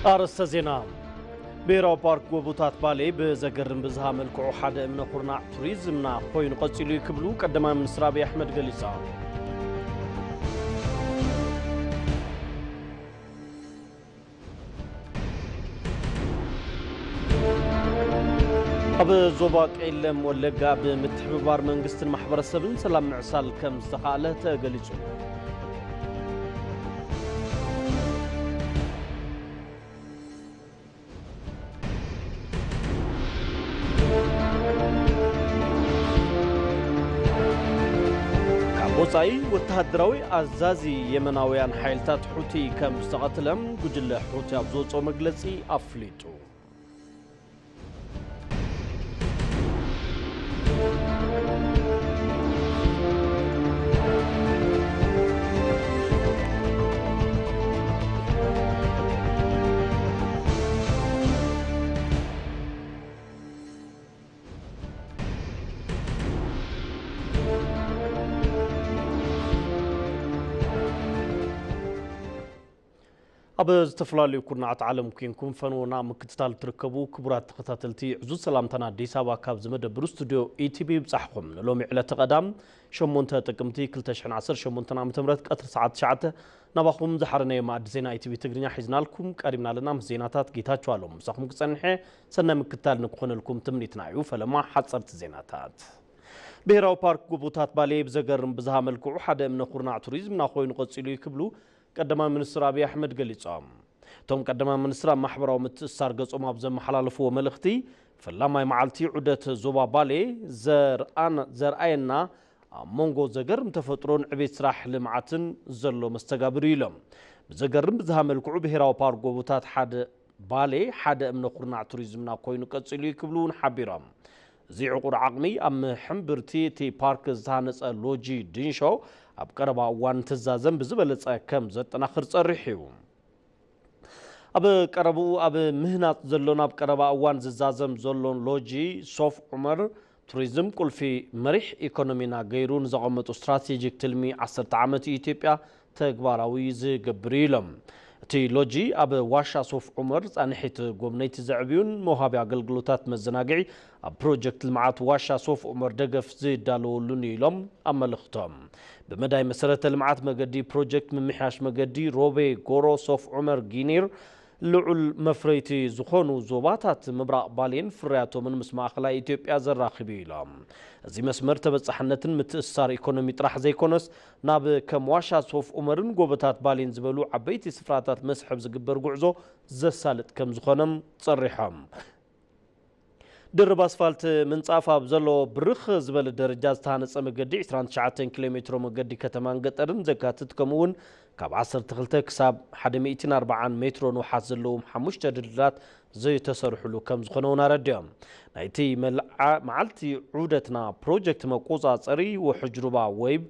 ኣርእስተ ዜና። ብሄራዊ ፓርክ ጎቦታት ባሌ ብዘገርም ብዝሃ መልክዑ ሓደ እምነ ኩርናዕ ቱሪዝምና ኮይኑ ቀጺሉ እዩ ክብሉ ቀዳማይ ሚኒስትር ኣብይ ኣሕመድ ገሊጾም። ኣብ ዞባ ቄለም ወለጋ ብምትሕብባር መንግስትን ማሕበረሰብን ሰላም ምዕሳል ከም ዝተኻእለ ተገሊጹ። ካብ ወጻኢ፣ ወተሃደራዊ ኣዛዚ የመናውያን ሓይልታት ሑቲ ከም ዝተቐትለ ጉጅለ ሑቲ ኣብ ዝወጾ መግለጺ ኣፍሊጡ። ኣብ ዝተፈላለዩ ኩርናዓት ዓለም ኮንኩም ፈነወና ምክትታል ትርከቡ ክቡራት ተኸታተልቲ፣ ዕዙዝ ሰላምታና ኣዲስ ኣበባ ካብ ዝመደብሩ ስቱድዮ ኢቲቪ ይብጻሕኩም። ንሎሚ ዕለተ ቀዳም ሸሞንተ ጥቅምቲ ክልተ ሽሕን ዓሰርተ ሸሞንተን ዓመተ ምህረት ቀትሪ ሰዓት ትሽዓተ ናባኹም ዝሓረነዮ መኣዲ ዜና ኢቲቪ ትግርኛ ሒዝናልኩም ቀሪብና ኣለና። ምስ ዜናታት ጌታቸው ኣለሙ ምሳኹም ክጸንሐ ሰናይ ምክትታል ንክኾነልኩም ትምኒትና እዩ። ፈለማ ሓጸርቲ ዜናታት። ብሄራዊ ፓርክ ጎቦታት ባሌ ብዘገርም ብዝሃ መልክዑ ሓደ እምነ ኩርናዕ ቱሪዝምና ኮይኑ ቀጺሉ እዩ ክብሉ ቀዳማይ ሚኒስትር ኣብይ ኣሕመድ ገሊጾም። እቶም ቀዳማይ ሚኒስትር ኣብ ማሕበራዊ ምትእስሳር ገጾም ኣብ ዘመሓላለፍዎ መልእኽቲ፣ ፈላማይ መዓልቲ ዑደት ዞባ ባሌ ዘርኣን-፣ ዘርኣየና ኣብ መንጎ ዘገርም ተፈጥሮን ዕቤት ስራሕ ልምዓትን ዘሎ መስተጋብር እዩ ኢሎም። ብዘገርም ብዝሃ መልክዑ ብሄራዊ ፓርክ ጎቦታት ሓደ ባሌ ሓደ እምነ ኩርናዕ ቱሪዝምና ኮይኑ ቀጺሉ እዩ ክብሉ እውን ሓቢሮም። እዚ ዕቑር ዓቕሚ ኣብ ሕምብርቲ እቲ ፓርክ ዝተሃነጸ ሎጂ ድንሾ ኣብ ቀረባ እዋን እንትዛዘም ብዝበለጸ ከም ዘጠናኽር ጸሪሑ እዩ። ኣብ ቀረብኡ ኣብ ምህናጽ ዘሎን ኣብ ቀረባ እዋን ዝዛዘም ዘሎን ሎጂ ሶፍ ዑመር ቱሪዝም ቁልፊ መሪሕ ኢኮኖሚና ገይሩ ንዘቐመጡ ስትራቴጂክ ትልሚ ዓሰርተ ዓመት ኢትዮጵያ ተግባራዊ ዝገብር እዩ ኢሎም። እቲ ሎጂ ኣብ ዋሻ ሶፍ ዑመር ጻንሒት ጎብነይቲ ዘዕብዩን መውሃቢ ኣገልግሎታት መዘናግዒ ኣብ ፕሮጀክት ልምዓት ዋሻ ሶፍ ዑመር ደገፍ ዝዳለወሉን እዩ ኢሎም ኣብ መልእኽቶም። ብመዳይ መሰረተ ልምዓት መገዲ ፕሮጀክት ምምሕያሽ መገዲ ሮቤ ጎሮ ሶፍ ዑመር ጊኒር ልዑል መፍረይቲ ዝኾኑ ዞባታት ምብራቕ ባሌን ፍርያቶምን ምስ ማእኸላይ ኢትዮጵያ ዘራኽብ እዩ ኢሎም። እዚ መስመር ተበጻሕነትን ምትእስሳር ኢኮኖሚ ጥራሕ ዘይኮነስ፣ ናብ ከም ዋሻ ሶፍ ዑመርን ጎቦታት ባሌን ዝበሉ ዓበይቲ ስፍራታት መስሕብ ዝግበር ጉዕዞ ዘሳልጥ ከም ዝኾነ ጸሪሖም። ድርብ ኣስፋልት ምንጻፍ ኣብ ዘለዎ ብርኽ ዝበለ ደረጃ ዝተሃነጸ መገዲ ዕስራን ትሽዓተን ኪሎ ሜትሮ መገዲ ከተማን ገጠርን ዘካትት፣ ከምኡ እውን ካብ ዓሰርተ ክልተ ክሳብ ሓደ ሚእትን ኣርባዓን ሜትሮ ንውሓት ዘለዎም ሓሙሽተ ድልድላት ዝተሰርሕሉ ከም ዝኾነ እውን ኣረዲኦም። ናይቲ መልዓ-፣ መዓልቲ ዑደትና ፕሮጀክት መቆጻጸሪ ውሕጅ ሩባ ወይብ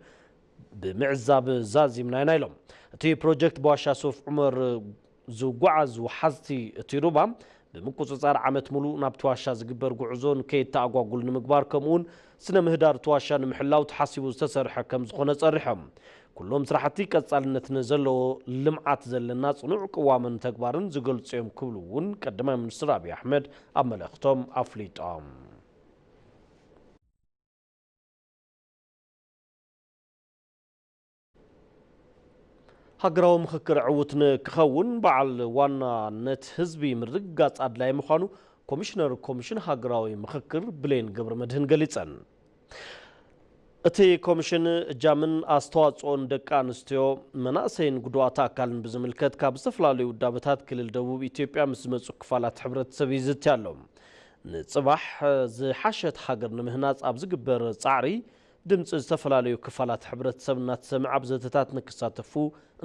ብምዕዛብ ዛዚምና ኢና ኢሎም። እቲ ፕሮጀክት ብዋሻ ሶፍ ዑመር ዝጓዓዙ ሓዝቲ እቲ ሩባ ብምቁጽጻር ዓመት ሙሉእ ናብቲ ዋሻ ዝግበር ጉዕዞ ንከይተኣጓጉል ንምግባር፣ ከምኡውን ስነ ምህዳር እቲ ዋሻ ንምሕላው ተሓሲቡ ዝተሰርሐ ከም ዝኾነ ጸሪሖም። ኩሎም ስራሕቲ ቀጻልነት ንዘለዎ ልምዓት ዘለና ጽኑዕ ቅዋምን ተግባርን ዝገልጹ እዮም ክብሉ እውን ቀዳማይ ሚኒስትር ኣብይ ኣሕመድ ኣብ መልእኽቶም ኣፍሊጦም። ሃገራዊ ምኽክር ዕዉት ንክኸውን በዓል ዋናነት ህዝቢ ምርግጋጽ ኣድላዪ ምዃኑ ኮሚሽነር ኮሚሽን ሃገራዊ ምኽክር ብሌን ገብረመድህን ገሊጸን። እቲ ኮሚሽን እጃምን ኣስተዋጽኦን ደቂ ኣንስትዮ፣ መናእሰይን ጉዱኣት ኣካልን ብዝምልከት ካብ ዝተፈላለዩ ውዳበታት ክልል ደቡብ ኢትዮጵያ ምስ ዝመጹ ክፋላት ሕብረተሰብ ይዝቲ ኣሎ። ንጽባሕ ዝሓሸት ሃገር ንምህናጽ ኣብ ዝግበር ጻዕሪ ድምጺ ዝተፈላለዩ ክፋላት ሕብረተሰብ እናተሰምዐ ኣብ ዘተታት ንክሳተፉ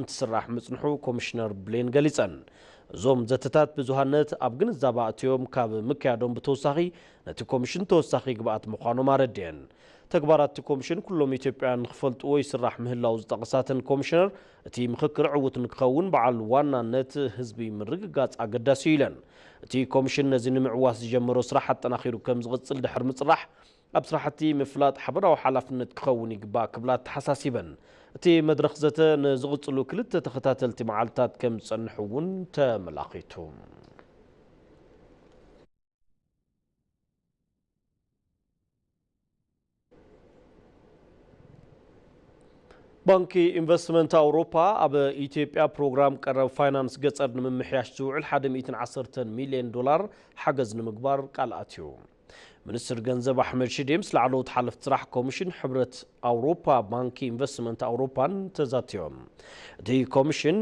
እንትስራሕ ምጽንሑ ኮሚሽነር ብሌን ገሊጸን። እዞም ዘተታት ብዙሃነት ኣብ ግንዛበ ኣእትዮም ካብ ምክያዶም ብተወሳኺ ነቲ ኮሚሽን ተወሳኺ ግብኣት ምዃኖም ኣረዲአን። ተግባራት እቲ ኮሚሽን ኩሎም ኢትዮጵያውያን ንክፈልጥዎ ይስራሕ ምህላው ዝጠቐሳ እተን ኮሚሽነር፣ እቲ ምኽክር ዕዉት ንክኸውን በዓል ዋናነት ህዝቢ ምርግጋጽ ኣገዳሲ እዩ ኢለን። እቲ ኮሚሽን ነዚ ንምዕዋት ዝጀመሮ ስራሕ ኣጠናኺሩ ከም ዝቕጽል ድሕሪ ምጽራሕ፣ ኣብ ስራሕቲ ምፍላጥ ሓበራዊ ሓላፍነት ክኸውን ይግባእ ክብላ ኣተሓሳሲበን። እቲ መድረኽ ዘተ ንዝቕጽሉ ክልተ ተኸታተልቲ መዓልታት ከም ዝጸንሕ እውን ተመላኺቱ። ባንኪ ኢንቨስትመንት ኣውሮፓ ኣብ ኢትዮጵያ ፕሮግራም ቀረብ ፋይናንስ ገጸር ንምምሕያሽ ዝውዕል ሓደ ሚእትን ዓሰርተን ሚልዮን ዶላር ሓገዝ ንምግባር ቃል ኣትዩ። ሚኒስትር ገንዘብ ኣሕመድ ሽዴ ምስ ላዕለዎት ሓለፍቲ ስራሕ ኮሚሽን ሕብረት ኣውሮፓ፣ ባንኪ ኢንቨስትመንት ኣውሮፓን ተዛትዮም። እቲ ኮሚሽን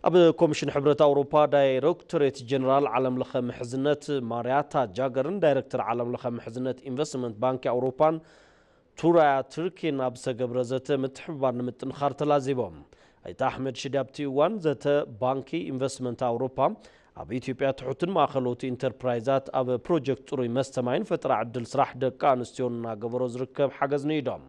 ኣብ ኮሚሽን ሕብረት ኣውሮፓ ዳይሬክቶሬት ጀነራል ዓለም ለኸ ምሕዝነት ማርያታ ጃገርን ዳይሬክተር ዓለም ለኸ ምሕዝነት ኢንቨስትመንት ባንኪ ኣውሮፓን ቱራያ ትርኪን ኣብ ዝተገብረ ዘተ ምትሕብባር ንምጥንኻር ተላዚቦም። ኣይተ ኣሕመድ ሽዴ ኣብቲ እዋን ዘተ፣ ባንኪ ኢንቨስትመንት ኣውሮፓ ኣብ ኢትዮጵያ ትሑትን ማእኸሎት ኢንተርፕራይዛት ኣብ ፕሮጀክት ጽሩይ መስተ ማይን ፈጠራ ዕድል ስራሕ ደቂ ኣንስትዮን እናገበሮ ዝርከብ ሓገዝ ንኢዶም።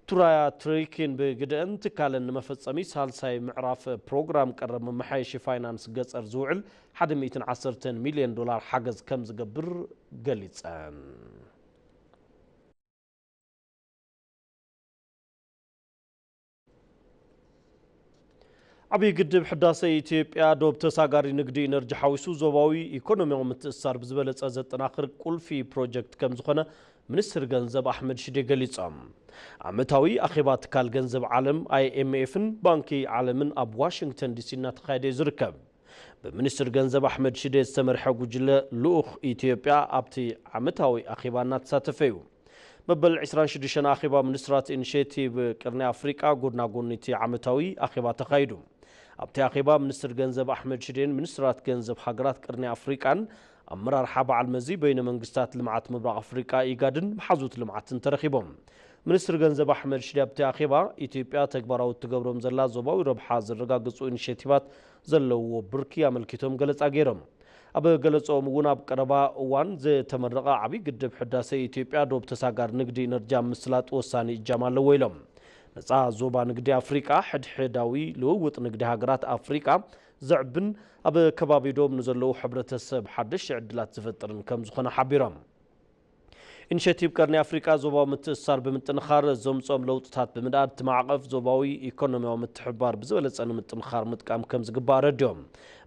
ቱራያ ትሪኪን ብግደአን ትካለን ንመፈጸሚ ሳልሳይ ምዕራፍ ፕሮግራም ቀረብ መመሓየሺ ፋይናንስ ገጸር ዝውዕል ሓደ ሚእትን ዓሰርተን ሚልዮን ዶላር ሓገዝ ከም ዝገብር ገሊጸን። ዓብዪ ግድብ ሕዳሰ ኢትዮጵያ ዶብ ተሳጋሪ ንግዲ ኢነርጂ ሓዊሱ ዞባዊ ኢኮኖሚያዊ ምትእስሳር ብዝበለፀ ዘጠናኽር ቁልፊ ፕሮጀክት ከም ዝኾነ ሚኒስትር ገንዘብ ኣሕመድ ሽዴ ገሊፆም። ዓመታዊ ኣኼባ ትካል ገንዘብ ዓለም ኣይኤምኤፍን ባንኪ ዓለምን ኣብ ዋሽንግተን ዲሲ እናተኻየደ እዩ ዝርከብ። ብሚኒስትር ገንዘብ ኣሕመድ ሽዴ ዝተመርሐ ጉጅለ ልኡኽ ኢትዮጵያ ኣብቲ ዓመታዊ ኣኼባ እናተሳተፈ እዩ። መበል ዕስራን ሽዱሽተን ኣኼባ ሚኒስትራት ኢኒሼቲቭ ቅርኒ ኣፍሪቃ ጎድና ጎኒ እቲ ዓመታዊ ኣኼባ ተኻይዱ። ኣብቲ ኣኼባ ሚኒስትር ገንዘብ ኣሕመድ ሽዴን ሚኒስትራት ገንዘብ ሃገራት ቅርኒ ኣፍሪቃን ኣመራርሓ በዓል መዚ በይነ መንግስታት ልምዓት ምብራቕ ኣፍሪቃ ኢጋድን መሓዙት ልምዓትን ተረኺቦም። ሚኒስትር ገንዘብ ኣሕመድ ሽዴ ኣብቲ ኣኼባ ኢትዮጵያ ተግባራዊ እትገብሮም ዘላ ዞባዊ ረብሓ ዘረጋግጹ ኢኒሼቲቫት ዘለውዎ ብርኪ ኣመልኪቶም ገለጻ ገይሮም። ኣብ ገለጸኦም እውን ኣብ ቀረባ እዋን ዝተመረቐ ዓብዪ ግድብ ሕዳሰ ኢትዮጵያ ዶብ ተሳጋሪ ንግዲ ኢነርጂ ኣብ ምስላጥ ወሳኒ እጃም ኣለዎ ኢሎም። ነፃ ዞባ ንግዲ ኣፍሪቃ ሕድሕዳዊ ልውውጥ ንግዲ ሃገራት ኣፍሪቃ ዘዕብን ኣብ ከባቢ ዶብ ንዘለዉ ሕብረተሰብ ሓደሽቲ ዕድላት ዝፈጥርን ከም ዝኾነ ሓቢሮም። ኢኒሼቲቭ ቀርኒ ኣፍሪቃ ዞባዊ ምትእስሳር ብምጥንኻር ዘምፅኦም ለውጥታት ብምድኣድ እቲ ማዕቐፍ ዞባዊ ኢኮኖሚያዊ ምትሕብባር ብዝበለፀ ንምጥንኻር ምጥቃም ከም ዝግባእ ኣረዲኦም።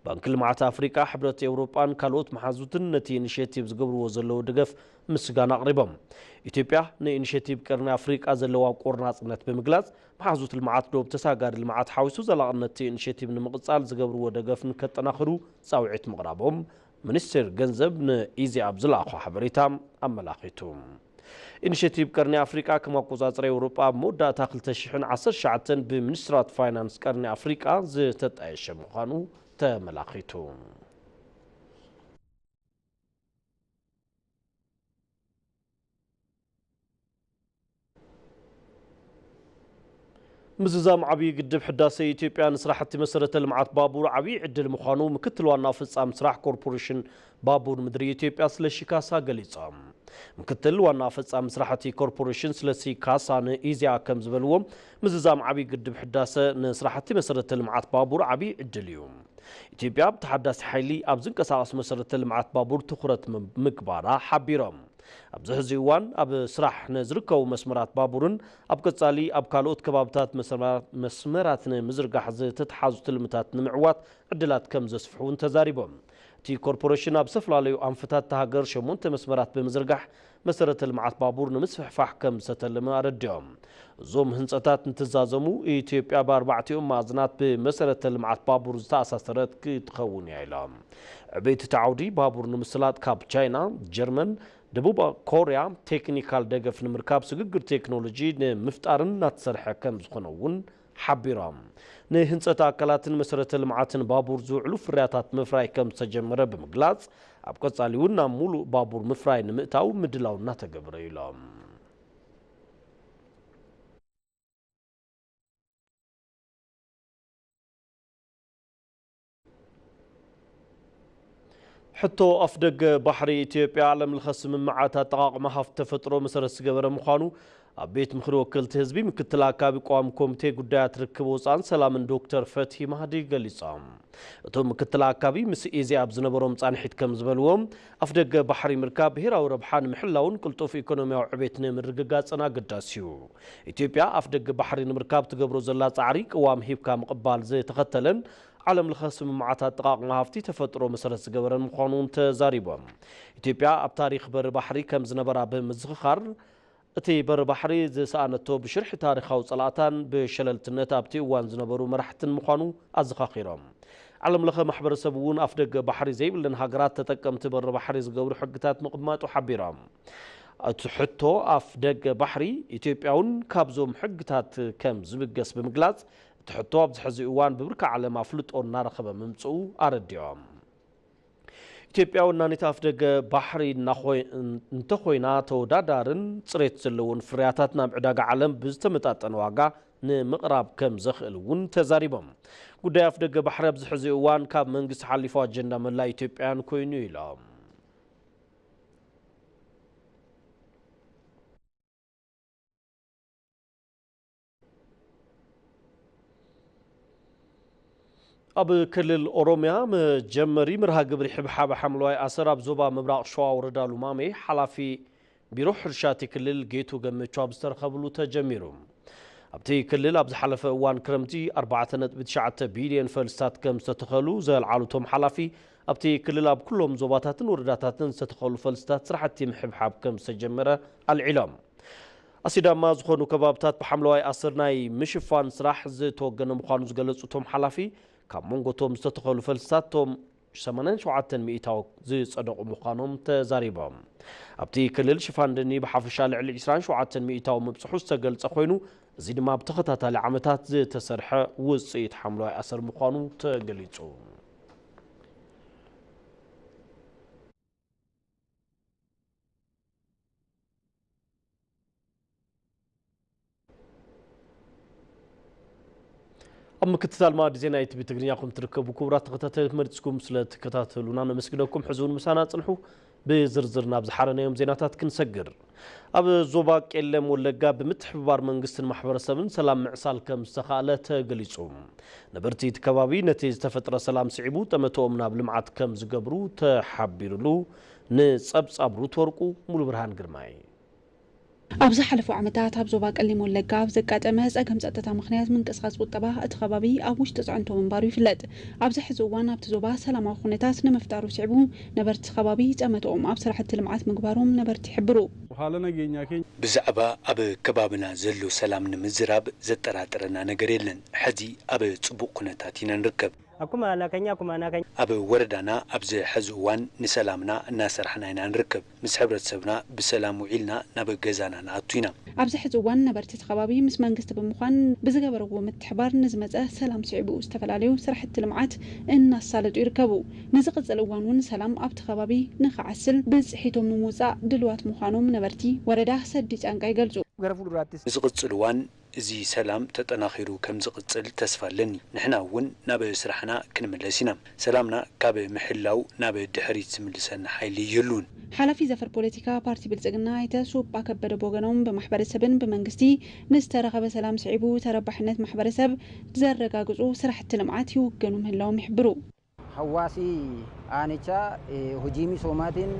ባንኪ ልምዓት ኣፍሪቃ፣ ሕብረት ኤውሮጳን ካልኦት መሓዙትን ነቲ ኢኒሼቲቭ ዝገብርዎ ዘለዉ ደገፍ ምስጋና ኣቕሪቦም። ኢትዮጵያ ንኢኒሼቲቭ ቀርኒ ኣፍሪቃ ዘለዋ ቆርናፅነት ብምግላፅ፣ መሓዙት ልምዓት ዶብ ተሳጋሪ ልምዓት ሓዊሱ ዘላቕነት እቲ ኢኒሼቲቭ ንምቕፃል ዝገብርዎ ደገፍ ንከጠናኽሩ ፃውዒት ምቕራቦም ሚኒስቴር ገንዘብ ንኢዜኣ ኣብ ዝለኣኾ ሓበሬታ ኣመላኺቱ። ኢኒሼቲቭ ቀርኒ ኣፍሪቃ ከም ኣቆጻጽራ ኤውሮጳ ኣብ መወዳእታ ክልተ ሽሕን ዓሰርተ ትሽዓተን ብሚኒስትራት ፋይናንስ ቀርኒ ኣፍሪቃ ዝተጣየሸ ምዃኑ ተመላኺቱ። ምዝዛም ዓብዪ ግድብ ሕዳሰ ኢትዮጵያ ንስራሕቲ መሰረተ ልምዓት ባቡር ዓብዪ ዕድል ምዃኑ ምክትል ዋና ፈጻሚ ስራሕ ኮርፖሬሽን ባቡር ምድሪ ኢትዮጵያ ስለሺ ካሳ ገሊጾም። ምክትል ዋና ፈጻሚ ስራሕቲ ኮርፖሬሽን ስለሺ ካሳ ንኢዜኣ ከም ዝበልዎ፣ ምዝዛም ዓብዪ ግድብ ሕዳሰ ንስራሕቲ መሰረተ ልምዓት ባቡር ዓብዪ ዕድል እዩ። ኢትዮጵያ ብተሓዳሲ ሓይሊ ኣብ ዝንቀሳቐስ መሰረተ ልምዓት ባቡር ትኹረት ም-፣ ምግባራ ሓቢሮም። ኣብዚ ሕዚ እዋን ኣብ ስራሕ ንዝርከቡ መስመራት ባቡርን ኣብ ቀጻሊ ኣብ ካልኦት ከባብታት መስመራ-፣ መስመራት ንምዝርጋሕ ዝተተሓዙ ትልምታት ንምዕዋት ዕድላት ከም ዘስፍሑ እውን ተዛሪቦም። እቲ ኮርፖሬሽን ኣብ ዝተፈላለዩ ኣንፈታት እታ ሃገር ሸሞንተ መስመራት ብምዝርጋሕ መሰረተ ልምዓት ባቡር ንምስፍሕፋሕ ከም ዝተለመ ኣረዲኦም። እዞም ህንፀታት እንትዛዘሙ ኢትዮጵያ ብኣርባዕቲኦም ማዕዝናት ብመሰረተ ልምዓት ባቡር ዝተኣሳሰረት ክትኸውን እያ ኢሎም። ዕቤት እቲ ዓውዲ ባቡር ንምስላጥ ካብ ቻይና፣ ጀርመን፣ ደቡብ ኮርያ ቴክኒካል ደገፍ ንምርካብ ስግግር ቴክኖሎጂ ንምፍጣርን እናተሰርሐ ከም ዝኾነ እውን ሓቢሮም። ንህንፀት ኣካላትን መሰረተ ልምዓትን ባቡር ዝውዕሉ ፍርያታት ምፍራይ ከም ዝተጀመረ ብምግላፅ፣ ኣብ ቀፃሊ እውን ናብ ሙሉእ ባቡር ምፍራይ ንምእታው ምድላው እናተገበረ እዩ ኢሎም። ሕቶ ኣፍደገ ባሕሪ ኢትዮጵያ ዓለም ለኸ ስምምዓት ኣጠቓቕማ ሃፍቲ ተፈጥሮ መሰረት ዝገበረ ምዃኑ ኣብ ቤት ምኽሪ ወከልቲ ህዝቢ ምክትል ኣካቢ ቀዋሚ ኮሚቴ ጉዳያት ርክብ ወፃን ሰላምን ዶክተር ፈትሂ ማህዲ ገሊፆም። እቶም ምክትል ኣካቢ ምስ ኢዜኣ ኣብ ዝነበሮም ፃንሒት ከም ዝበልዎም ኣፍደገ ባሕሪ ምርካብ ብሄራዊ ረብሓ ንምሕላውን ቅልጡፍ ኢኮኖሚያዊ ዕቤት ንምርግጋፅን ኣገዳሲ እዩ። ኢትዮጵያ ኣፍደገ ባሕሪ ንምርካብ ትገብሮ ዘላ ፃዕሪ ቅዋም ሂብካ ምቕባል ዝተኸተለን ዓለም ለኸ ስምምዓት ኣጠቓቕማ ሃፍቲ ተፈጥሮ መሰረት ዝገበረን ምዃኑ እውን ተዛሪቦም። ኢትዮጵያ ኣብ ታሪኽ በሪ ባሕሪ ከም ዝነበራ ብምዝኽኻር እቲ በሪ ባሕሪ ዝሰኣነቶ ብሽርሒ ታሪኻዊ ፀላእታን ብሸለልትነት ኣብቲ እዋን ዝነበሩ መራሕትን ምዃኑ ኣዘኻኺሮም። ዓለም ለኸ ማሕበረሰብ እውን ኣፍደገ ባሕሪ ዘይብለን ሃገራት ተጠቀምቲ በሪ ባሕሪ ዝገብሩ ሕግታት ምቕማጡ ሓቢሮም። እቲ ሕቶ ኣፍ ደገ ባሕሪ ኢትዮጵያ እውን ካብዞም ሕግታት ከም ዝብገስ ብምግላፅ እቲ ሕቶ ኣብዚ ሕዚ እዋን ብብርኪ ዓለም ኣፍልጦ እናረኸበ ምምፅኡ ኣረዲኦም። ኢትዮጵያ ወናኒት ኣፍ ደገ ባሕሪ እናኾይ- እንተኾይና ተወዳዳርን ፅሬት ዘለዎን ፍርያታት ናብ ዕዳጋ ዓለም ብዝተመጣጠነ ዋጋ ንምቕራብ ከም ዘኽእል እውን ተዛሪቦም። ጉዳይ ኣፍ ደገ ባሕሪ ኣብዚ ሕዚ እዋን ካብ መንግስቲ ሓሊፉ ኣጀንዳ መላእ ኢትዮጵያውያን ኮይኑ ኢሎም። ኣብ ክልል ኦሮሚያ መጀመሪ መርሃ ግብሪ ሕብሓብ ሓምለዋይ ኣሰር ኣብ ዞባ ምብራቕ ሸዋ ወረዳ ሉማሜ ሓላፊ ቢሮ ሕርሻ እቲ ክልል ጌቱ ገመቹ ኣብ ዝተረኸብሉ ተጀሚሩ። ኣብቲ ክልል ኣብ ዝሓለፈ እዋን ክረምቲ ኣርባዕተ ነጥቢ ትሽዓተ ቢልዮን ፈልስታት ከም ዝተተኸሉ ዘልዓሉ እቶም ሓላፊ፣ ኣብቲ ክልል ኣብ ኩሎም ዞባታትን ወረዳታትን ዝተተኸሉ ፈልስታት ስራሕቲ ምሕብሓብ ከም ዝተጀመረ ኣልዒሎም። ኣሲዳማ ዝኾኑ ከባብታት ብሓምለዋይ ኣሰር ናይ ምሽፋን ስራሕ ዝተወገነ ምዃኑ ዝገለጹ እቶም ሓላፊ፣ ካብ መንጎ እቶም ዝተተኸሉ ፈልስታት እቶም ሰማንያን ሸውዓተን ሚእታዊ ዝጸደቑ ምዃኖም ተዛሪቦም። ኣብቲ ክልል ሽፋን ደኒ ብሓፈሻ ልዕሊ ዕስራን ሸውዓተን ሚእታዊ ምብጽሑ ዝተገልጸ ኮይኑ፣ እዚ ድማ ብተኸታታሊ ዓመታት ዝተሰርሐ ውጽኢት ሓምለዋይ ኣሰር ምዃኑ ተገሊጹ። ኣብ ምክትታል ማዕዲ ዜና ኢቲቪ ትግርኛ ኹም ትርከቡ ክቡራት ተኸታተልቲ መሪጽኩም ስለ ትከታተሉና ነመስግነኩም። ሕዚ እውን ምሳና ጽንሑ። ብዝርዝር ናብ ዝሓረናዮም ዜናታት ክንሰግር። ኣብ ዞባ ቄለም ወለጋ ብምትሕብባር መንግስትን ማሕበረሰብን ሰላም ምዕሳል ከም ዝተኻእለ ተገሊጹ። ነበርቲ እቲ ከባቢ ነቲ ዝተፈጥረ ሰላም ስዒቡ ጠመትኦም ናብ ልምዓት ከም ዝገብሩ ተሓቢሩሉ። ንጸብጻብ ሩት ወርቁ ሙሉ ብርሃን ግርማይ። ኣብ ዝሓለፉ ዓመታት ኣብ ዞባ ቀሊም ወለጋ ኣብ ዘጋጠመ ጸገም ጸጥታ ምኽንያት ምንቅስቓስ ቁጠባ እቲ ከባቢ ኣብ ውሽጢ ጽዕንቶ ምንባሩ ይፍለጥ። ኣብዚ ሕዚ እዋን ኣብቲ ዞባ ሰላማዊ ኩነታት ንምፍጣሩ ስዒቡ ነበርቲ ከባቢ ጠመትኦም ኣብ ስራሕቲ ልምዓት ምግባሮም ነበርቲ ይሕብሩ። ብዛዕባ ኣብ ከባብና ዘሎ ሰላም ንምዝራብ ዘጠራጥረና ነገር የለን። ሕዚ ኣብ ጽቡቕ ኩነታት ኢና ንርከብ። ኣብ ወረዳና ኣብዚ ሕዚ እዋን ንሰላምና እናሰራሕና ኢና ንርከብ። ምስ ሕብረተሰብና ብሰላም ውዒልና ናብ ገዛና ንኣቱ ኢና። ኣብዚ ሕዚ እዋን ነበርቲ እቲ ከባቢ ምስ መንግስቲ ብምዃን ብዝገበርዎ ምትሕባር ንዝመፀ ሰላም ስዒቡ ዝተፈላለዩ ስራሕቲ ልምዓት እናሳለጡ ይርከቡ። ንዝቕፅል እዋን እውን ሰላም ኣብቲ ከባቢ ንክዓስል ብፅሒቶም ንምውፃእ ድልዋት ምዃኖም ነበርቲ ወረዳ ሰዲ ጫንቃ ይገልፁ። ንዝቕፅል እዋን እዚ ሰላም ተጠናኺሩ ከም ዝቕፅል ተስፋ ኣለኒ። ንሕና እውን ናብ ስራሕና ክንምለስ ኢና። ሰላምና ካብ ምሕላው ናብ ድሕሪት ዝምልሰና ሓይሊ የሉን። ሓላፊ ዘፈር ፖለቲካ ፓርቲ ብልፅግና ኣይተ ሱጳ ከበደ ብወገኖም ብማሕበረሰብን ብመንግስቲ ንዝተረኸበ ሰላም ስዒቡ ተረባሕነት ማሕበረሰብ ዘረጋግፁ ስራሕቲ ልምዓት ይውገኑ ምህላዎም ይሕብሩ። Hawaasi aanichaa hojii misoomaatiin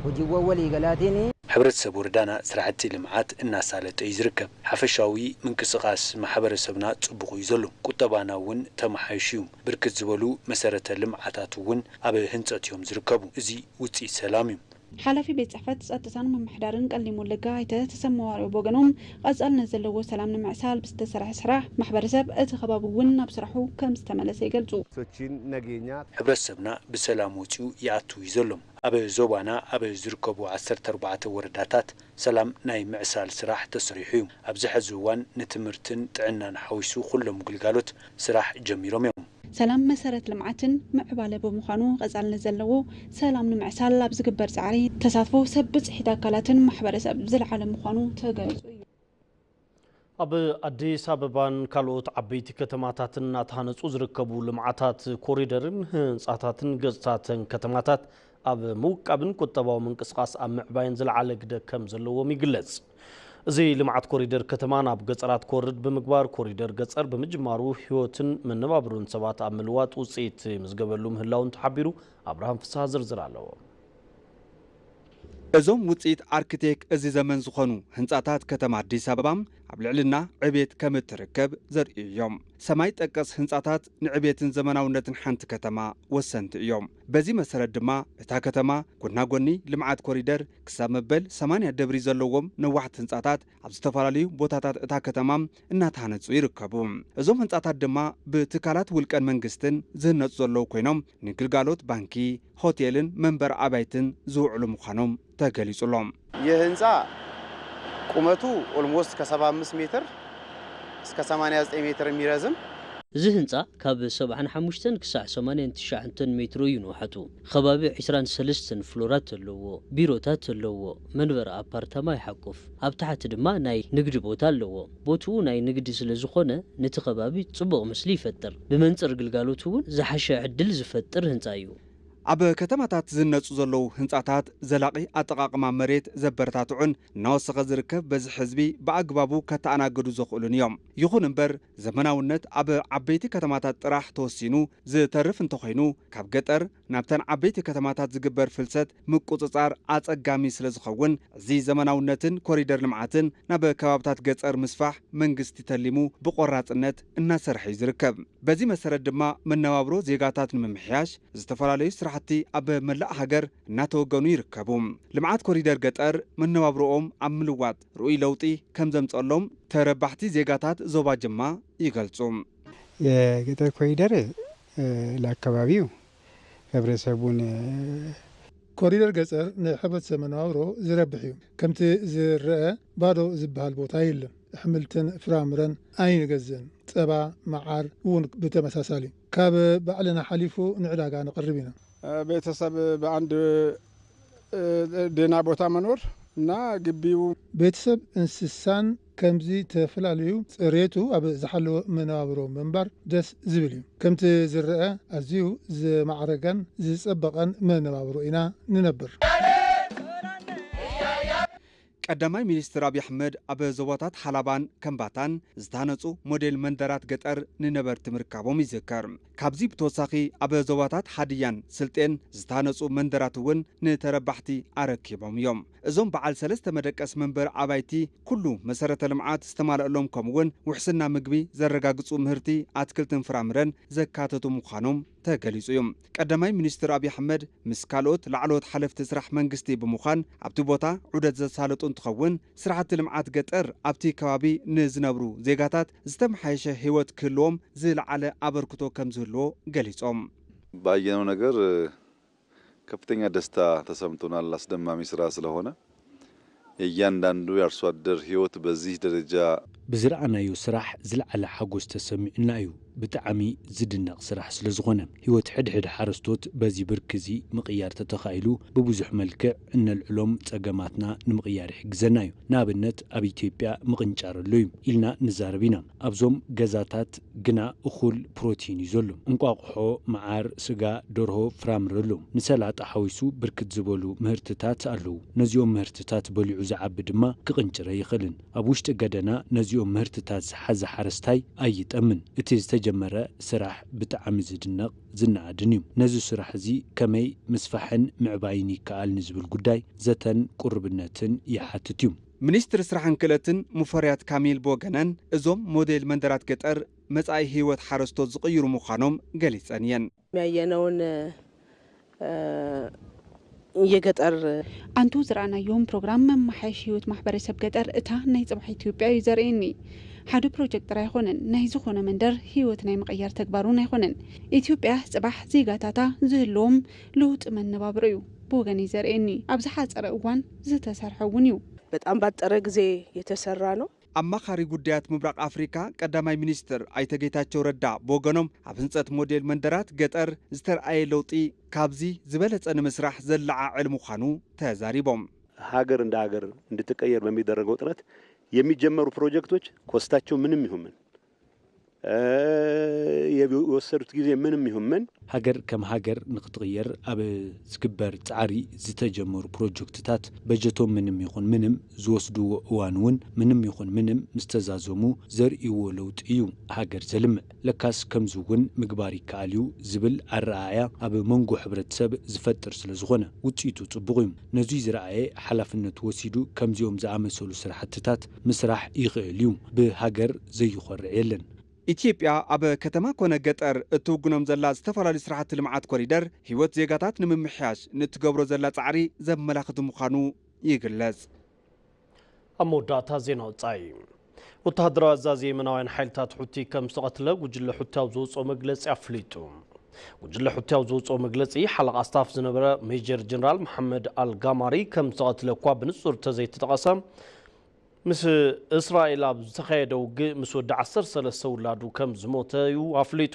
hojiiwwan waliigalaatiin ሕብረተሰብ ወረዳና ስራሕቲ ልምዓት እናሳለጠ እዩ ዝርከብ። ሓፈሻዊ ምንቅስቓስ ማሕበረሰብና ጽቡቕ እዩ ዘሎ። ቁጠባና እውን ተመሓይሹ እዩ። ብርክት ዝበሉ መሰረተ ልምዓታት እውን ኣብ ህንጸት እዮም ዝርከቡ። እዚ ውፅኢት ሰላም እዩ። ሓላፊ ቤት ፅሕፈት ፀጥታን ምምሕዳርን ቀሊም ወለጋ ኣይተ ተሰማ ዋርዮ ብወገኖም ቀፃልነት ዘለዎ ሰላም ንምዕሳል ብዝተሰርሐ ስራሕ ማሕበረሰብ እቲ ከባቢ እውን ናብ ስራሑ ከም ዝተመለሰ ይገልፁ። Sochiin nageenyaa ሕብረተሰብና ብሰላም ወፂኡ ይኣቱ እዩ ዘሎ። ኣብ ዞባና ኣብ ዝርከቡ ዓሰርተ ኣርባዕተ ወረዳታት ሰላም ናይ ምዕሳል ስራሕ ተሰሪሑ እዩ። ኣብዚ ሕዚ እዋን ንትምህርትን ጥዕናን ሓዊሱ ኩሎም ግልጋሎት ስራሕ ጀሚሮም እዮም። ሰላም መሰረት ልምዓትን ምዕባለ ብምዃኑ ቀፃልነት ዘለዎ ሰላም ንምዕሳል ኣብ ዝግበር ፃዕሪ ተሳትፎ ሰብ ብፅሒት ኣካላትን ማሕበረሰብ ዝለዓለ ምዃኑ ተገሊፁ እዩ። ኣብ ኣዲስ ኣበባን ካልኦት ዓበይቲ ከተማታትን እናተሃነፁ ዝርከቡ ልምዓታት ኮሪደርን ህንፃታትን ገፅታተን ከተማታት ኣብ ምውቃብን ቁጠባዊ ምንቅስቓስ ኣብ ምዕባይን ዝለዓለ ግደ ከም ዘለዎም ይግለጽ። እዚ ልምዓት ኮሪደር ከተማ ናብ ገጸራት ክወርድ ብምግባር፣ ኮሪደር ገጸር ብምጅማሩ ህይወትን መነባብሮን ሰባት ኣብ ምልዋጥ ውጽኢት ይምዝገበሉ ምህላውን ተሓቢሩ። ኣብርሃም ፍስሃ ዝርዝር ኣለዎ። እዞም ውጽኢት ኣርክቴክ እዚ ዘመን ዝኾኑ ህንጻታት ከተማ ኣዲስ ኣበባ ኣብ ልዕልና ዕቤት ከም እትርከብ ዘርእዩ እዮም። ሰማይ ጠቀስ ህንጻታት ንዕቤትን ዘመናውነትን ሓንቲ ከተማ ወሰንቲ እዮም። በዚ መሰረት ድማ እታ ከተማ ጎና ጎኒ ልምዓት ኮሪደር ክሳብ መበል ሰማንያ ደብሪ ዘለዎም ነዋሕቲ ህንጻታት ኣብ ዝተፈላለዩ ቦታታት እታ ከተማ እናተሃነጹ ይርከቡ። እዞም ህንጻታት ድማ ብትካላት ውልቀን መንግስትን ዝህነጹ ዘለዉ ኮይኖም ንግልጋሎት ባንኪ፣ ሆቴልን መንበሪ ኣባይትን ዝውዕሉ ምዃኖም ተገሊጹ ኣሎ። ይህ ህንፃ ቁመቱ ኦልሞስት ከ75 ሜትር እስከ 89 ሜትር የሚረዝም እዚ ህንፃ ካብ ሰብዓን ሓሙሽተን ክሳዕ ሰማንያን ትሽዓተን ሜትሮ እዩ ንውሓቱ። ከባቢ ዕስራን ሰለስተን ፍሎራት ኣለዎ። ቢሮታት ኣለዎ። መንበሪ ኣፓርታማ ይሓቁፍ። ኣብ ታሕቲ ድማ ናይ ንግዲ ቦታ ኣለዎ። ቦትኡ ናይ ንግዲ ስለ ዝኾነ ነቲ ከባቢ ጽቡቕ ምስሊ ይፈጥር። ብመንጽር ግልጋሎት እውን ዝሓሸ ዕድል ዝፈጥር ህንፃ እዩ። ኣብ ከተማታት ዝህነጹ ዘለዉ ህንጻታት ዘላቒ ኣጠቓቕማ መሬት ዘበረታትዑን እናወሰኸ ዝርከብ በዝሒ ህዝቢ ብኣግባቡ ከተኣናግዱ ዘኽእሉን እዮም። ይኹን እምበር ዘመናውነት ኣብ ዓበይቲ ከተማታት ጥራሕ ተወሲኑ ዝተርፍ እንተኾይኑ ካብ ገጠር ናብተን ዓበይቲ ከተማታት ዝግበር ፍልሰት ምቁጽጻር ኣጸጋሚ ስለ ዝኸውን እዚ ዘመናውነትን ኮሪደር ልምዓትን ናብ ከባብታት ገጠር ምስፋሕ መንግስቲ ተሊሙ ብቆራጽነት እናሰርሐ እዩ ዝርከብ። በዚ መሰረት ድማ መነባብሮ ዜጋታት ንምምሕያሽ ዝተፈላለዩ ስራሕቲ ኣብ መላእ ሃገር እናተወገኑ ይርከቡ። ልምዓት ኮሪደር ገጠር መነባብሮኦም ኣብ ምልዋጥ ርኡይ ለውጢ ከም ዘምፀሎም ተረባሕቲ ዜጋታት ዞባ ጅማ ይገልፁ። የገጠር ኮሪደር ለአካባቢው ህብረተሰቡን ኮሪደር ገጠር ንሕብረተሰብ መነባብሮ ዝረብሕ እዩ። ከምቲ ዝረአ ባዶ ዝበሃል ቦታ የለን። ኣሕምልትን ፍራምረን ኣይንገዝእን። ፀባ፣ መዓር እውን ብተመሳሳሊ ካብ ባዕልና ሓሊፉ ንዕዳጋ ነቕርብ ኢና። ቤተሰብ በአንድ ደህና ቦታ መኖር እና ግቢው ቤተሰብ እንስሳን ከምዚ ተፈላለዩ ፅሬቱ ኣብ ዝሓለወ መነባብሮ ምንባር ደስ ዝብል እዩ። ከምቲ ዝረአ ኣዝዩ ዝማዕረገን ዝፀበቐን መነባብሮ ኢና ንነብር። ቀዳማይ ሚኒስትር ኣብይ ኣሕመድ ኣብ ዞባታት ሓላባን ከምባታን ዝተሃነፁ ሞዴል መንደራት ገጠር ንነበርቲ ምርካቦም ይዝከር። ካብዚ ብተወሳኺ ኣብ ዞባታት ሃድያን ስልጤን ዝተሃነፁ መንደራት እውን ንተረባሕቲ ኣረኪቦም እዮም። እዞም በዓል ሰለስተ መደቀስ መንበሪ ኣባይቲ ኩሉ መሰረተ ልምዓት ዝተማልአሎም ከምኡውን ውሕስና ምግቢ ዘረጋግፁ ምህርቲ ኣትክልትን ፍራምረን ዘካተቱ ምዃኖም ተገሊፁ እዩ። ቀዳማይ ሚኒስትር ኣብይ ኣሕመድ ምስ ካልኦት ላዕለዎት ሓለፍቲ ስራሕ መንግስቲ ብምዃን ኣብቲ ቦታ ዑደት ዘሳለጡ እንትኸውን ስራሕቲ ልምዓት ገጠር ኣብቲ ከባቢ ንዝነብሩ ዜጋታት ዝተመሓየሸ ህይወት ክህልዎም ዝለዓለ ኣበርክቶ ከም ዝህልዎ ገሊፆም። ባየነው ነገር ከፍተኛ ደስታ ተሰምቶናል። አስደማሚ ስራ ስለሆነ የእያንዳንዱ የአርሶ አደር ህይወት በዚህ ደረጃ ብዝረኣናዮ ስራሕ ዝለዓለ ሓጎስ ተሰሚዑና እዩ። ብጣዕሚ ዝድነቕ ስራሕ ስለ ዝኾነ ህይወት ሕድሕድ ሓረስቶት በዚ ብርኪ እዚ ምቕያር ተተኻኢሉ ብብዙሕ መልክዕ እነልዕሎም ጸገማትና ንምቕያር ይሕግዘና እዩ። ንኣብነት ኣብ ኢትዮጵያ ምቕንጫር ኣሎ እዩ ኢልና ንዛረብ ኢና። ኣብዞም ገዛታት ግና እኹል ፕሮቲን እዩ ዘሎ። እንቋቑሖ፣ መዓር፣ ስጋ፣ ደርሆ፣ ፍራምረ ኣሎ። ንሰላጣ ሓዊሱ ብርክት ዝበሉ ምህርትታት ኣለዉ። ነዚኦም ምህርትታት በሊዑ ዝዓቢ ድማ ክቕንጭር ኣይኽእልን። ኣብ ውሽጢ ገደና ነዚኦም ምህርትታት ዝሓዘ ሓረስታይ ኣይጠምን። እቲ ዝተጀመረ ስራሕ ብጣዕሚ ዝድነቕ ዝነኣድን እዩ። ነዚ ስራሕ እዚ ከመይ ምስፋሕን ምዕባይን ይከኣል ንዝብል ጉዳይ ዘተን ቁርብነትን ይሓትት እዩ። ሚኒስትሪ ስራሕን ክእለትን ሙፈሪያት ካሚል ብወገነን እዞም ሞዴል መንደራት ገጠር መጻኢ ህይወት ሓረስቶት ዝቕይሩ ምዃኖም ገሊጸን እየን። ያየነውን የገጠር ኣንቱ ዝረኣናዮም ፕሮግራም መማሓየሽ ህይወት ማሕበረሰብ ገጠር እታ ናይ ፅባሕ ኢትዮጵያ እዩ ዘርእየኒ። ሓደ ፕሮጀክት ጥራይ ኣይኮነን፣ ናይ ዝኾነ መንደር ህይወት ናይ ምቕያር ተግባር እውን ኣይኮነን። ኢትዮጵያ ፅባሕ ዜጋታታ ዝህልዎም ለውጢ መነባብሮ እዩ ብወገነይ ዘርእየኒ። ኣብ ዝሓፀረ እዋን ዝተሰርሐ እውን እዩ። በጣም ባጠረ ጊዜ የተሰራ ነው። ኣማኻሪ ጉዳያት ምብራቕ ኣፍሪካ ቀዳማይ ሚኒስትር ኣይተ ጌታቸው ረዳ ብወገኖም ኣብ ህንፀት ሞዴል መንደራት ገጠር ዝተርኣየ ለውጢ ካብዚ ዝበለፀ ንምስራሕ ዘለዓዕል ምዃኑ ተዛሪቦም። ሀገር እንደ ሀገር እንድትቀየር በሚደረገው ጥረት የሚጀመሩ ፕሮጀክቶች ኮስታቸው ምንም ይሁን ምን የወሰዱት ጊዜ ምንም ይሁን ምን ሃገር ከም ሃገር ንክትቕየር ኣብ ዝግበር ጻዕሪ ዝተጀመሩ ፕሮጀክትታት በጀቶም ምንም ይኹን ምንም ዝወስድዎ እዋን እውን ምንም ይኹን ምንም ምስ ተዛዘሙ ዘርእይዎ ለውጢ እዩ ሃገር ዘልምዕ። ለካስ ከምዚ እውን ምግባር ይከኣል እዩ ዝብል ኣረኣእያ ኣብ መንጎ ሕብረተሰብ ዝፈጥር ስለ ዝኾነ ውፅኢቱ ፅቡቕ እዩ። ነዙይ ዝረኣየ ሓላፍነት ወሲዱ ከምዚኦም ዝኣመሰሉ ስራሕትታት ምስራሕ ይኽእል እዩ። ብሃገር ዘይኾርዕ የለን። ኢትዮጵያ ኣብ ከተማ ኮነ ገጠር እትውግኖም ዘላ ዝተፈላለዩ ስራሕቲ ልምዓት ኮሪደር ህይወት ዜጋታት ንምምሕያሽ ንትገብሮ ዘላ ጻዕሪ ዘመላኽት ምዃኑ ይግለጽ። ኣብ መወዳእታ ዜና ወጻኢ። ወተሃደራዊ ኣዛዚ የመናውያን ሓይልታት ሑቲ ከም ዝተቐትለ ጉጅለ ሑቲ ኣብ ዘውፅኦ መግለጺ ኣፍሊጡ። ጉጅለ ሑቲ ኣብ ዘውፅኦ መግለጺ ሓለቓ ስታፍ ዝነበረ ሜጀር ጀነራል መሓመድ ኣልጋማሪ ከም ዝተቐትለ እኳ ብንጹር ተዘይተጠቐሰ፣ ምስ እስራኤል ኣብ ዝተኻየደ ውግእ ምስ ወዲ ዓሰርተ ሰለስተ ውላዱ ከም ዝሞተ እዩ ኣፍሊጡ።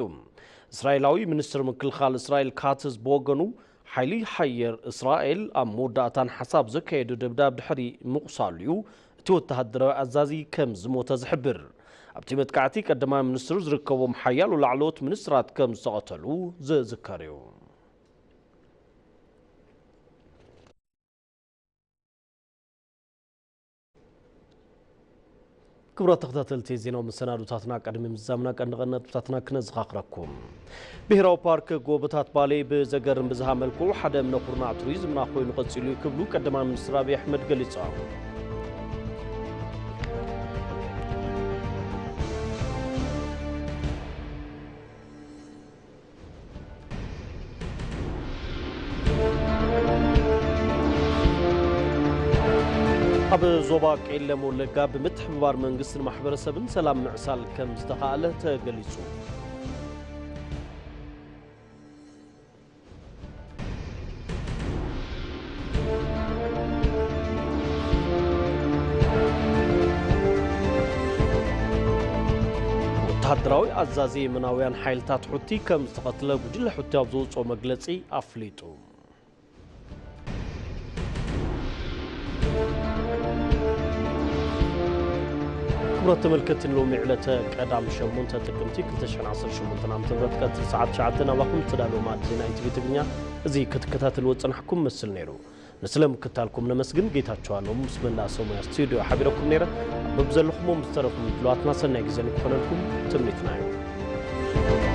እስራኤላዊ ሚኒስትር ምክልኻል እስራኤል ካትዝ ብወገኑ ሓይሊ ሓየር እስራኤል ኣብ መወዳእታን ሓሳብ ዘካየዱ ደብዳብ ድሕሪ ምቑሳሉ እዩ እቲ ወተሃደራዊ ኣዛዚ ከም ዝሞተ ዝሕብር። ኣብቲ መጥቃዕቲ ቀዳማይ ሚኒስትሩ ዝርከቦም ሓያሎ ላዕለዎት ሚኒስትራት ከም ዝተቐተሉ ዝዝከር እዩ። ክቡራት ተኸታተልቲ ዜናዊ መሰናዶታትና ቅድሚ ምዝዛምና ቀንዲ ቀንዲ ነጥብታትና ክነዘኻኽረኩም። ብሄራዊ ፓርክ ጎቦታት ባሌ ብዘገርም ብዝሃ መልክዑ ሓደ እምነ ኩርናዕ ቱሪዝምና ኮይኑ ቀፂሉ እዩ ክብሉ ቀዳማይ ሚኒስትር ኣብይ ኣሕመድ ገሊፆም። ኣብ ዞባ ቄለም ወለጋ ብምትሕብባር መንግስትን ማሕበረሰብን ሰላም ምዕሳል ከም ዝተኻእለ ተገሊጹ። ወተሃደራዊ ኣዛዚ የመናውያን ሓይልታት ሑቲ ከም ዝተቐትለ ጉጅለ ሑቲ ኣብ ዘውፅኦ መግለጺ ኣፍሊጡ። ክቡራት ተመልከትቲ፣ ሎሚ ዕለተ ቀዳም ሸሞንተ ጥቅምቲ ክልተ ሽሕን ዓሰርተ ሸሞንተን ዓመተ ምህረት ቀትሪ ሰዓት ትሽዓተ ናባኹም ዝተዳለወ መኣዲ ዜና ኢቲቪ ትግርኛ እዚ ክትከታተልዎ ዝጸናሕኩም መስል ነይሩ። ንስለ ምክታልኩም ነመስግን። ጌታቸው ኣለሙ ምስ መላእ ሰሙያ ስቱዲዮ ሓቢረኩም ነይረ። ኣብ በብዘለኹሞ ምስ ዝተረፉ ምድላዋትና ሰናይ ግዜ ንክኾነልኩም ትምኒትና እዩ።